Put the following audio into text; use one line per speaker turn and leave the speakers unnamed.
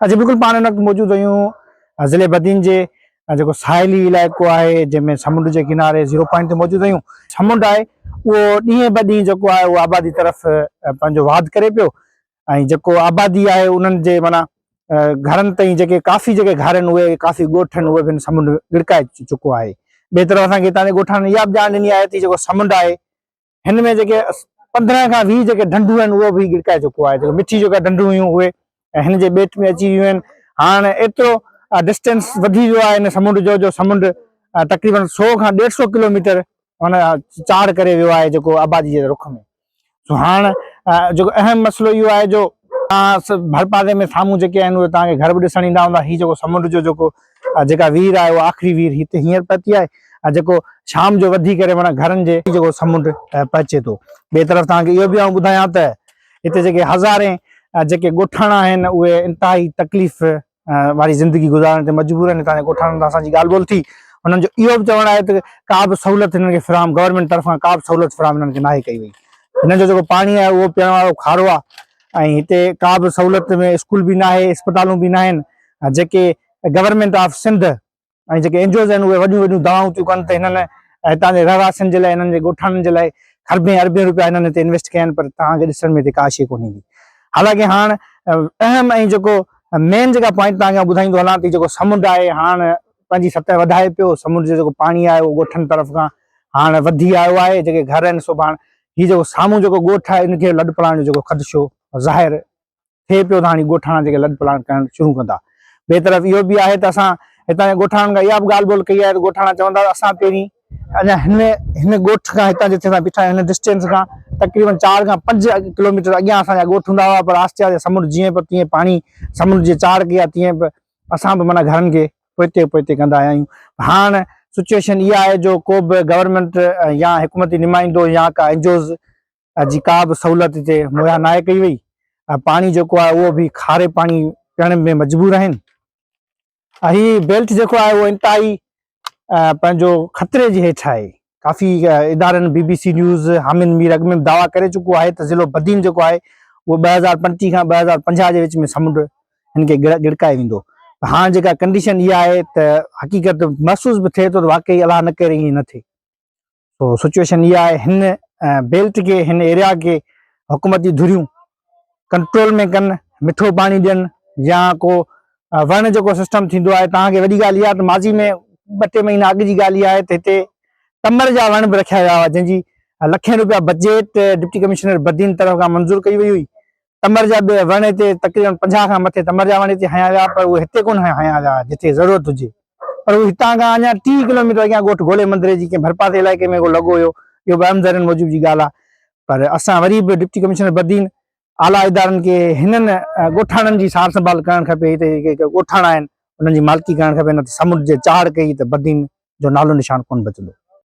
اچي بلڪل پاڻ هن وقت موجود آهيون ضلعي بدين جي جيڪو ساحلي علائقو آهي جنهن ۾ سمنڊ جي ڪناري زيرو پوائنٽ تي موجود آهيون سمنڊ آهي اهو ڏينهن به ڏينهن جيڪو آهي اهو آبادي طرف پنهنجو واڌ ڪري پيو ۽ جيڪو آبادي آهي انهن جي معنيٰ گهرن تائين جيڪي ڪافي جيڪي گهر آهن اهي ڪافي ڳوٺ آهن اهي به هن سمنڊ ڳڙڪائي چڪو آهي ٻئي طرف اسان کي هتان جي ڳوٺاڻن اها به ڄاڻ ڏني آهي ته جيڪو سمنڊ آهي هن ۾ جيڪي 15 کان 20 جيڪي ڍنڍون آهن اهو به ڳڙڪائي چڪو آهي جيڪو مٺي جيڪا ڍنڍون هيون اهي هن جي ٻيٽ ۾ اچي ويون آهن هاڻ ايترو ڊسٽنس وڌي ويو آهي هن سمنڊ جو جو سمنڊ تقريبن 100 کان 150 ڪلوميٽر هن چاڙهه ڪري ويو آهي جيڪو آبادي جي رخ ۾ سو هاڻ جيڪو اهم مسئلو اهو آهي جو ڀرپاسي ۾ سامهون جيڪي آهن اهي توهان کي گهر به ڏسڻ ايندا هوندا هي جيڪو سمنڊ جو جيڪو جيڪا وير آهي اها آخري وير هتي هينئر پهتي آهي ۽ جيڪو شام جو وڌي ڪري معنيٰ گهرن جي جيڪو سمنڊ پهچي ٿو. ٻئي طرف توهان کي اهو به آئون ٻڌايان ته هتي جيڪي هزارين جيڪي ڳوٺاڻا آهن اهي انتهائي تڪليف واري زندگي گذارڻ تي مجبور آهن. هتان جي ڳوٺاڻن سان اسان جي ڳالهه ٻولهه ٿي انهن جو اهو به چوڻ آهي ته ڪا به سهولت هنن کي فراهم گورنمينٽ طرفان ڪا به سهولت فراهم هنن کي ناهي ڪئي وئي. هنن جو جيڪو پاڻي آهي اهو پيئڻ وارو کارو آهي ۽ هتي ڪا به سهولت ۾ اسڪول به ناهي اسپتالون به ناهن جيڪي گورنمينٽ آف سنڌ ۽ جيڪي اين جي اوز آهن اهي وڏيون وڏيون دعوائون ٿيون ڪن ته هنن هتان جي رهواسين جي لاء هنن جي ڳوٺاڻن جي لاء کربين اربين روپيا هنن هتي انويسٽ ڪيا آهن پر توهان کي ڏسڻ ۾ هتي ڪا شيء ڪونه ايندي حالانڪه هاڻ اهم ۽ جيڪو مين جيڪا پوائنٽ توهان کي ٻڌائيندو هلان ته جيڪو سمنڊ آهي هاڻ پنهنجي سطح وڌائي پيو سمنڊ جو جيڪو پاڻي آهي اهو ڳوٺن طرف کان هاڻ وڌي آيو آهي جيڪي گهر آهن سو هاڻ هي جيڪو سامهون جيڪو ڳوٺ آهي ان کي لڏ پلاڻ جو جيڪو خدشو ظاهر ٿئي پيو ته هاڻي ڳوٺاڻا جيڪي لڏ پلاڻ ڪرڻ شروع ڪندا. ٻئي طرف اهو به آهي ته اسان هتان جي ڳوٺاڻن کان اها به ڳالهه ٻولهه ڪئي آهي ته ڳوٺاڻا چون ٿا ته اسان پهرين اڃا هن هن ڳوٺ کان هتان جتي اسان بيٺا آهيون هن ڊسٽينس کان تقريبن 4 کان 5 ڪلوميٽر اڳيان اسان جا ڳوٺ هوندا هئا پر آهستي آهستي سمنڊ جيئن به تيئن پاڻي سمنڊ جي چاڙهه ڪئي آهي تيئن به اسان به معنيٰ گهرن کي پوئتي پوئتي ڪندا آيا آهيون. هاڻ سچوئيشن اها آهي جو ڪو به گورنمينٽ يا حڪومتي نمائندو يا ڪا اين جي اوز جي ڪا به سهولت هتي مهيا ناهي ڪئي وئي ۽ پاڻي جيڪو آهي اهو به کاري پاڻي پيئڻ ۾ مجبور آهن ۽ هي بيلٽ جيڪو آهي اهو انتهائي پنهنجو خطري جي هيٺ آهي ڪافي ادارن B B C news Hamid Mir اڳ ۾ به دعويٰ ڪري چڪو آهي ته ضلعو بدين جيڪو آهي اهو 2035 کان 2050 جي وچ ۾ سمنڊ هن کي ڳڙڪائي ويندو هاڻ جيڪا ڪنڊيشن اها آهي ته حقيقت محسوس به ٿئي ٿو ته واقعي الله نه ڪري ائين نه ٿئي سو سچويشن اها آهي هن بيلٽ کي هن ايريا کي حڪومتي ڌريون ڪنٽرول ۾ ڪن مٺو پاڻي ڏين يا ڪو وڻ جيڪو سسٽم ٿيندو آهي توهان کي وڏي ڳالهه اها ته ماضي ۾ ٻه ٽي مهينا اڳ جي ڳالهه اها آهي ته هتي تمر جا وڻ به رکيا ويا هئا جنهن جي لکين روپيا بجيٽ ڊپٽي ڪمشنر بدين طرف کان منظور ڪئي وئي هئي تمر جا به وڻ هتي تقريبن 50 کان مٿي تمر جا وڻ هتي هنيا ويا پر اهي هتي ڪونه هنيا ويا جتي ضرورت هجي پر اهي هتان کان اڃا 30 ڪلوميٽر اڳيان ڳوٺ گولي مندري جي ڪنهن ڀرپاسي علائقي ۾ ڪو لڳو هيو اهو به اهم ذريعن موجب جي ڳالهه آهي پر اسان وري به ڊپٽي ڪمشنر بدين اعليٰ ادارن کي هنن ڳوٺاڻن جي سار سنڀال ڪرڻ کپي هتي جيڪي ڳوٺاڻا آهن انهن جي مالڪي ڪرڻ کپي نه ته سمنڊ جي چاڙهه ڪئي ته بدين جو نالو نشان ڪونه بچندو.